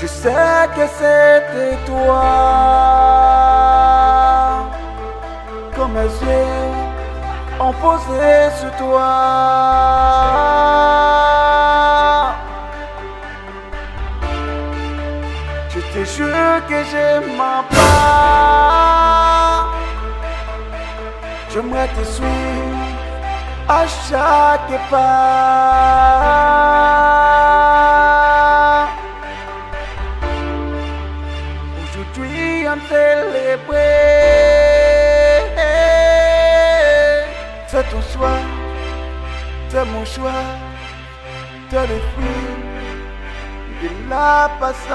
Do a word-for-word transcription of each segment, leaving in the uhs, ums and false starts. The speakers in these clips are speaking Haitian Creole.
Je sais que c'était toi quand mes yeux ont posé sur toi. Je te jure que je mens pas. J'aimerais te suivre à chaque pas. Aujourd'hui, on célébrer. C'est ton choix, c'est mon choix. T'es le fruit de la patience.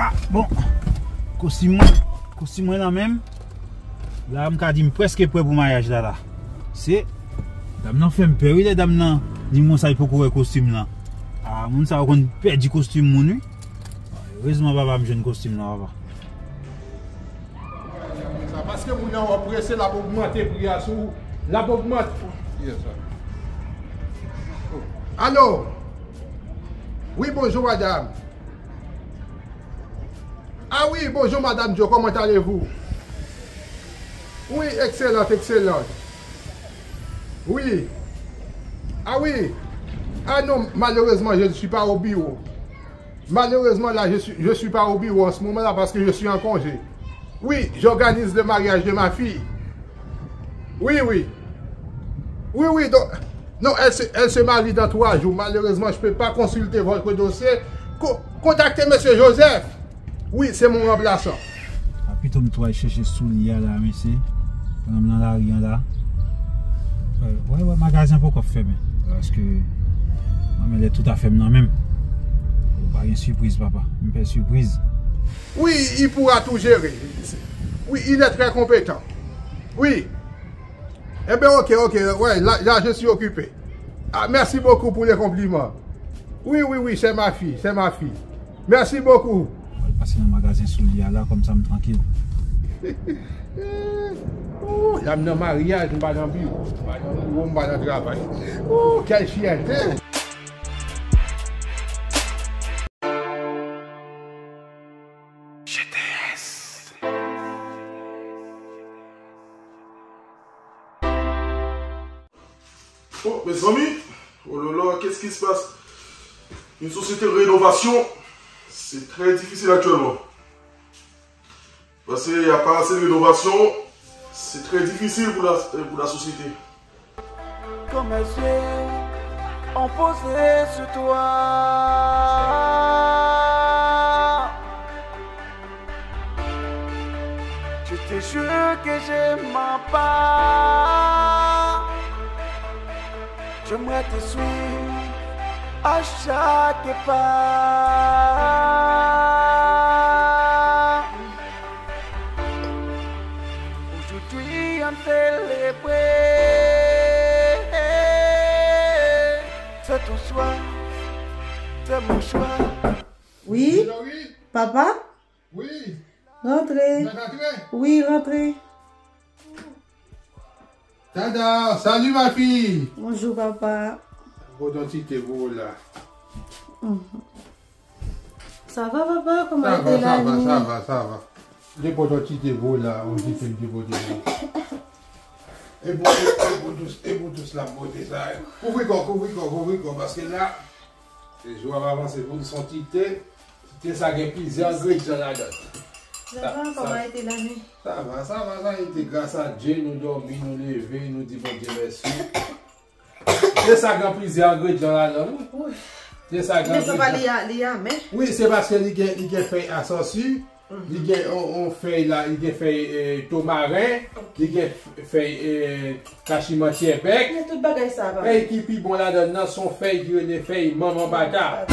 Ah, bon. Kostim mwen, kostim mwen nan men m. La, m ka di m prèske prè pou maryaj la, la. Se, dam nan fè m pè, wi, lè dam nan di m konsa, li poko wè kostim nan. Ah, moun sa yo konn pèdi kostim moun, wi. Erezman, papa, m jwenn kostim nan, papa. Sa, paske moun nan w ap prese, l ap ogmante pri a sou ou. L ap ogmante. Yes, sir. Alo? Wi, bonjou, madanm. Ah wi, bonjou, Madame Jo, comment allez-vous? Oui, excellent, excellent. Oui. Ah oui. Ah non, malheureusement, je ne suis pas au bureau. Malheureusement, là, je suis, je suis pas au bureau en ce moment-là parce que je suis en congé. Oui, j'organise le mariage de ma fille. Oui, oui. Oui, oui, donc, non, elle se, elle se marie dans trois jours. Malheureusement, je peux pas consulter votre dossier. Co- contactez Monsieur Joseph. Oui, c'est mon remplaçant. A pito m tou al chèche soulye a la, mesye. Pandan m nan lari an la. Wè, wè, wè, magazen poko ap fèmen. Paske manmèl tout afè m nan men m. Ou pa gen sipriz, papa. M pè sipriz. Oui, il pourra tout gérer. Oui, il est très compétent. Oui. Eh bien, ok, ok, ouais, là, là, je suis occupé. Ah, merci beaucoup pour les compliments. Oui, oui, oui, c'est ma fille, c'est ma fille. Merci beaucoup. Mwen pase nan magazen soulye a la, kòmsa m trankil. Ooh, la m nan maryaj, m pa nan biwo. M pa nan biwo, m pa nan travay. Ooh, quelle fierté. G T S. Oh, mezanmi, oh là là, qu'est-ce qui se passe? Une société de rénovation, c'est très difficile actuellement. Parce qu'il n'y a pas assez de rénovation, c'est très difficile pour la, pour la société. Quand mes yeux ont posé sur toi, je te jure que je mens pas. J'aimerais te suivre à chaque pas. Aujourd'hui, on célébrer. C'est ton choix, c'est mon choix. Wi, papa? Wi. Rantre. Mwen rantre. Wi, rantre. Tada, salut ma fille. Bonjou, papa. Pote yon ti te pou ou la. Mhm. Sa va, papa? Kòman te la ni? Sa va, sa va, sa va, sa va. Te pote yon ti te pou ou la, yon ti te, te pote pou ou. E pou, e pou dous, e pou dous la pote sa. Kouvri kò, kouvri kò, kouvri kò, paske la, se jou ap avanse pou nou, se yon ti te. Te sa gen plizyè engredyan ladan l. Sa va, kòman te la ni? Sa va, sa va, sa va, e te gras a Dye, nou dòmi, nou leve, nou di Bondye mèsi. Te sa gen plizyè engredyan ladan l, wi. Wi. Se sa, men papa, li a, li a, men. Wi, se paske li gen, li gen fèy asòsi, li gen on, on fèy la, li gen fèy, eh, tomaren, li gen f-, fèy, eh, kachimantyè bèk. Men tout bagay sa, papa. Fèy ki pi bon ladan l nan, se on fèy ki rele fèy manman bata.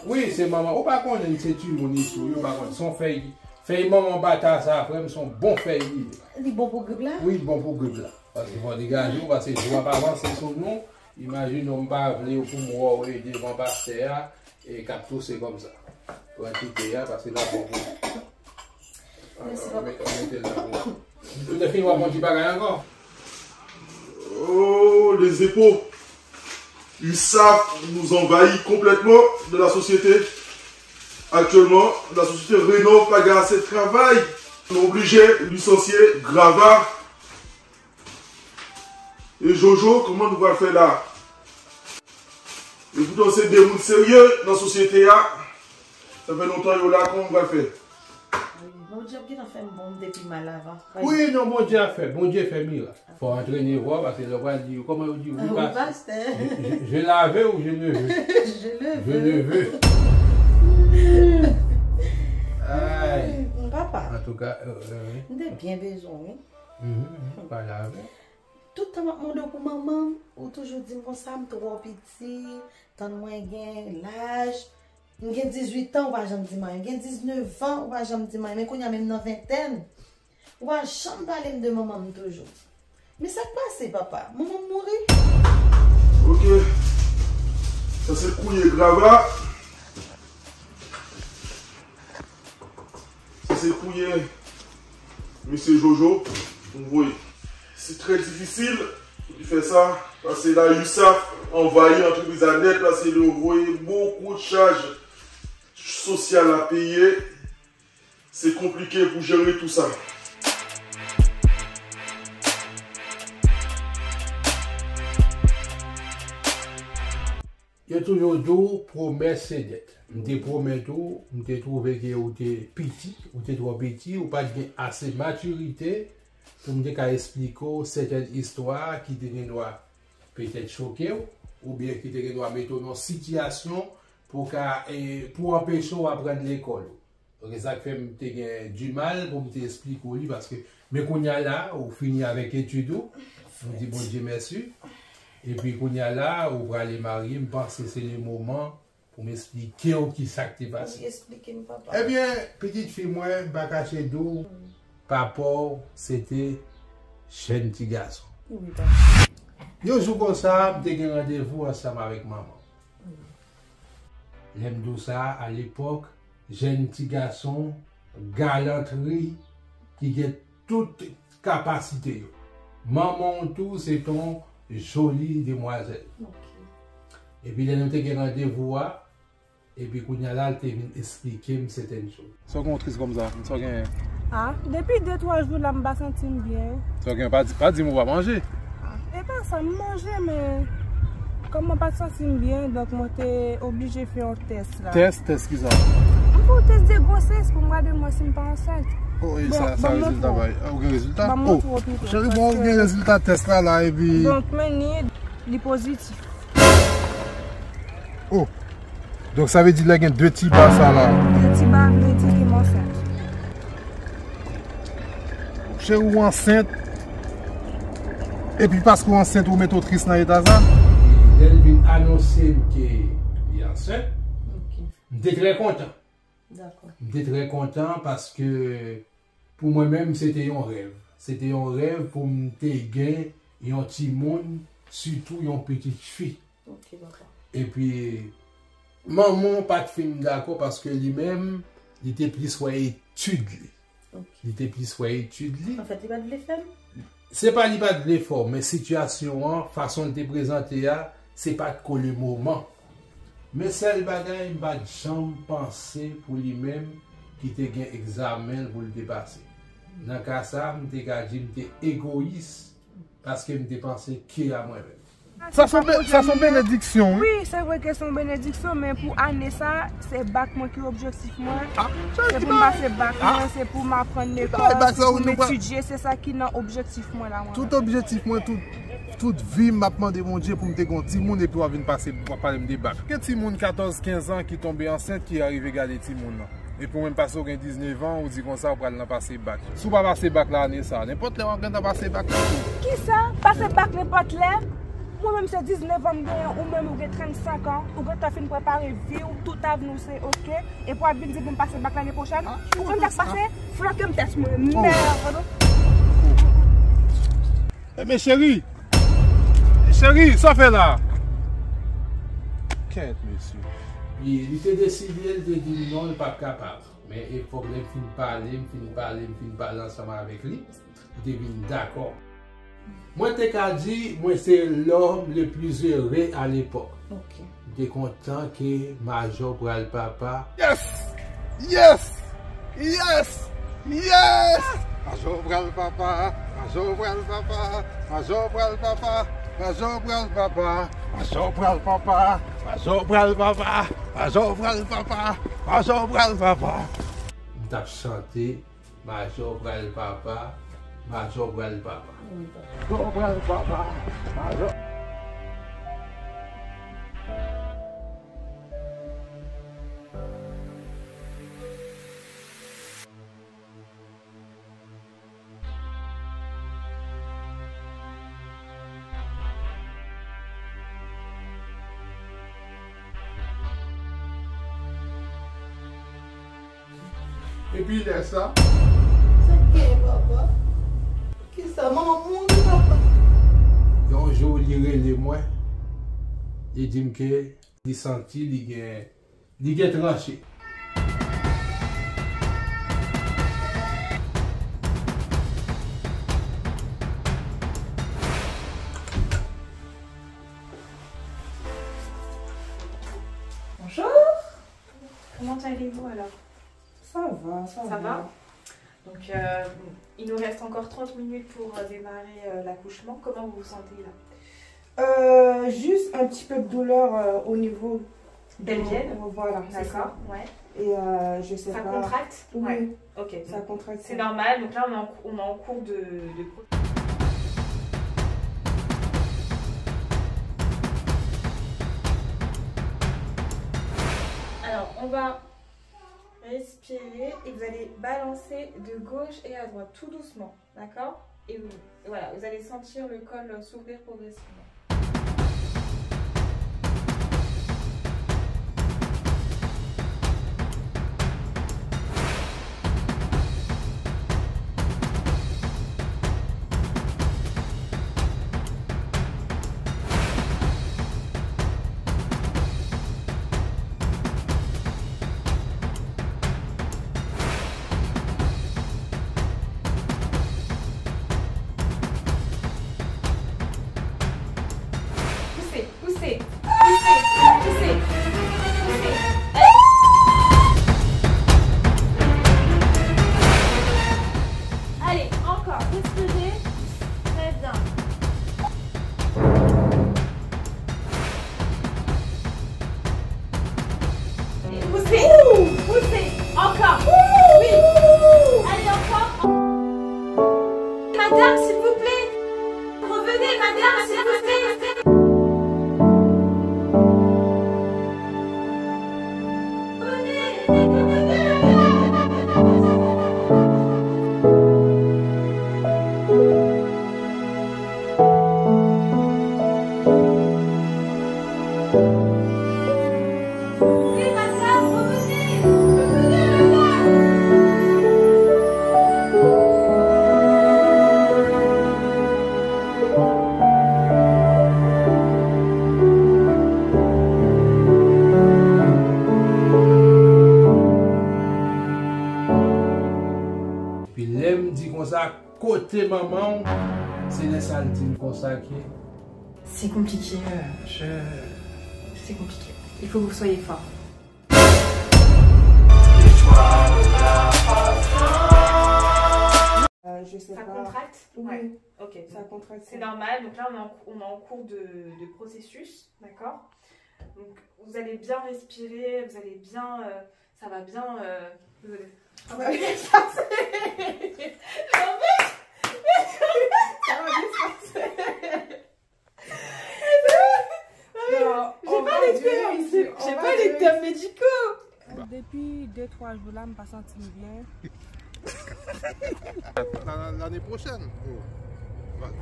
Wi, se manman. Ou pa konnen, se timoun isi, ou pa konnen. Se on fèy, fèy manman bata sa, frè m, se on bon fèy li ye. Li bon pou grip la? Wi, li bon pou grip la. Paske fò degaje w, paske jou a pa vanse sou nou. Imajine w, m pa vle w pou m wè w, e devan pastè a, e k ap touse kòmsa. Pran ti te a, paske l ap bon pou ou. Mèsi, papa. Mete, mete l nan pou ou. Ou te fin wè yon ti bagay ankò? Oh, les impôts. USAF nous envahit complètement de la société. Actuellement, la société Rénov pa gen ase travay. Nou oblije lisansye Grava. E Jojo, kòman nou pral fè la? E poutan se de moun serye nan sosyete a. Sa fè lontan yo la, kòman nou pral fè? Wi, Bondye ap gentan fè m bon, m te pi mal avan. Wi, non, Bondye ap fè, Bondye fè mirak. Fò antrene vwa, paske lè w pral di, kòman yo di, wi, pastè. Je, je, je lave ou je ne veux? Je le veux. Je le veux. Ay. Papa. Antouka, euh, euh, wi. M te byen bezwen, wi. Mhm, mhm, pale avè. Tout tan m ap mande w pou manman m, ou toujou di m konsa, m twò piti, tann mwen gen laj. M gen dizuit an, ou pa janm di m anyen. M gen diznèf an, ou pa janm di m anyen. Men kounye a, menm nan ventèn, ou pa janm pale m de manman m toujou. Men sa k pase, papa? Manman m mouri? Ok. Sa se kouye Grava. Sa se kouye mesye Jojo. Ou voye. Se trè difisil pou li fè sa, paske la USAF anvayi antrepriz la nèt, paske yo voye bokou de chaj sosyal a peye. Se konplike pou jere tou sa. Yo toujou di w, pwomès se dèt. M te pwomèt ou, m te twouve ke ou te piti, ou te twò piti, ou pa t gen ase matirite pou m te ka esplike w sètèn istwa ki te gen dwa petèt choke w, oubyen ki te gen dwa mete w nan sitiyasyon pou w ka, eh, pou anpeche w aprann lekòl ou. Donk, e sa k fè m te gen dimal pou m te esplike w li, paske, men kounye a la, ou fini avèk etid ou, nou di Bondye mèsi. Epi kounye a la, ou prale marye, m panse se le moman pou m esplike w ki sa k te pase. Wi, esplike m, papa. Ebyen, pitit fi mwen, m pa kache di w, papa w, se te jèn ti gason. Wi, papa. Yon jou konsa, m te gen randevou ansanm avèk manman. Wi. Lè m di w sa, alepòk, jèn ti gason, galantri, ki gen tout kapasite yo. Manman w tou, se te yon joli demwazèl. Ok. Epi lè nou te gen randevou a, epi kounye a la, l te vin esplike m sètèn choz. Sa w gen w tris kòmsa? Sa w genyen? Ah, depi de twa jou la, m pa santi m byen. Sa w genyen? Pa di, pa di m ou pa manje. Ah, e pa sa, m manje, men kòm mwen pa t santi m byen, donk mwen te oblije fè yon tès la. Tès? Tès kisa? M fè yon tès de gwosès pou m gade mwen si m pa ansent. Oh, e sa, sa rezilta bay? Ah, ou gen rezilta? Ban m montre w pito. Cheri, bon, ou gen rezilta tès la, la, epi. Donk, men ni, li pozitif. Oh. Donk, sa vle di lè gen de ti ba sa la. De ti ba vle di ke m ansent. Cheri, ou ansent. Epi paske w ansent, ou mete w tris nan eta sa? Lè l vin anonse m ke li ansent, m te trè kontan. Dakò. M te trè kontan paske pou mwen menm, se te yon rèv. Se te yon rèv pou m te gen yon timoun, sitou yon pitit fi. Ok, papa. Epi, manman w pa t fin dakò paske li menm, li te plis wè etid li. Ok. Li te plis wè etid li. Anfèt, li pa t vle fè l? Se pa li pa t vle fè w, men sitiyasyon an, fason l te prezante a, se pa t ko le moman. Men sèl bagay, m pa t janm panse pou li menm ki te gen egzamen l pou l te pase. Nan ka sa, m te ka di m te egoyis, paske m te panse ke a mwen menm. Sa se yon be-, sa se yon benediksyon, wi. Wi, se vre ke se yon benediksyon, men pou ane sa, se bak mwen ki objektif mwen. Ah, se pou m pase bak mwen, se pou m aprann lekòl, se pou m etidye, se sa ki nan objektif mwen la, mwen. Tout objektif mwen, tout, Tout vi m ap mande Bondye pou m te gen yon timoun epi w ap vin pase, w ap pale m de bak. Gen timoun katòz, kenz an ki tonbe ansent ki arive gade timoun nan. Epi w menm paske w gen diznèf an, ou di konsa w pral nan pase bak. Si w pa pase bak la ane sa, nenpòt lè w ap gentan pase bak la tou. Kisa? Pase bak nenpòt lè? Mwen menm se diznèf an m genyen, ou menm ou gen trannsenk an, ou gentan fin prepare vi w, tout avni w se oke, epi w ap vin di pou m pase bak lane pwochèn? Ou konn sa k pase? Flanke m tèt mwen, mèd! Ebyen cheri, cheri, sa w fè la? Kèt mesye. Li, li te deside, li te di m non, li pa t kapab. Men e fòk lè m fin pale, m fin pale, m fin pale ansanm avèk li, li te vin dakò. Mwen te ka di mwen se l'homme le plus heureux à l'époque. Ok. M te kontan ke Majò pral papa. Yes! Yes! Yes! Yes! Majò pral papa, Majò pral papa, Majò pral papa, Majò pral papa, Majò pral papa, Majò pral papa, Majò pral papa, Majò pral papa. M t ap chante Majò pral papa, Majò pral papa. Majò pral papa, Majò. Epi lè sa. Sa k genyen, papa? Kisa? Manman mouri, papa? Yon jou, li rele mwen. Li di m ke li santi li gen, li gen tranche. Bonjour. Comment allez-vous alors? Ça va, ça va. Ça va? Donc, euh, il nous reste encore trente minutes pour euh, démarrer euh, l'accouchement. Comment vous vous sentez là? Euh, juste un petit peu de douleur euh, au niveau Pelvienne? Voilà, c'est ça. D'accord, ouais. Et euh, je sais pas. Ça contracte? Oui. Ouais. Ok. Ça contracte. C'est normal. Donc là, on est en, cou- on est en cours de, de pro- Alors, on va respirer et vous allez balancer de gauche et à droite, tout doucement, d'accord? Et vous, et voilà, vous allez sentir le col s'ouvrir progressivement. Pouse, pouse, pouse, pouse, pouse. Ale, ankò, respire. Trè byen. Pouse, pouse, ankò. Wi. Ale, ankò. Madame, s'il vous plaît. Revenez, madame, s'il vous plaît. Epi lè m di konsa, kote manman w, se lè sa l di m konsa ke. C'est compliqué, euh, je... C'est compliqué. Il faut que vous soyez fort. Euh, je sais pas. Ça contracte? Oui. Ouais. Ok. Ça contracte. C'est normal. Donc là, on est en, cou- on est en cours de, de processus, d'accord? Donc, vous allez bien respirer, vous allez bien, euh, ça va bien, euh, vous allez... Ça va bien se passer. Non, mais... Ça va bien se passer. J'ai pas les termes, j'ai pas les termes médicaux. Depi de twa jou la, m pa santi m byen. L'année prochaine.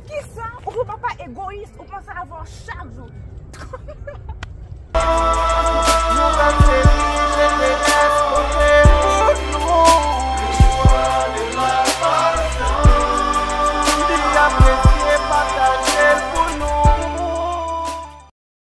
Kisa? Ou sou papa egoyis, ou panse avè w chak jou.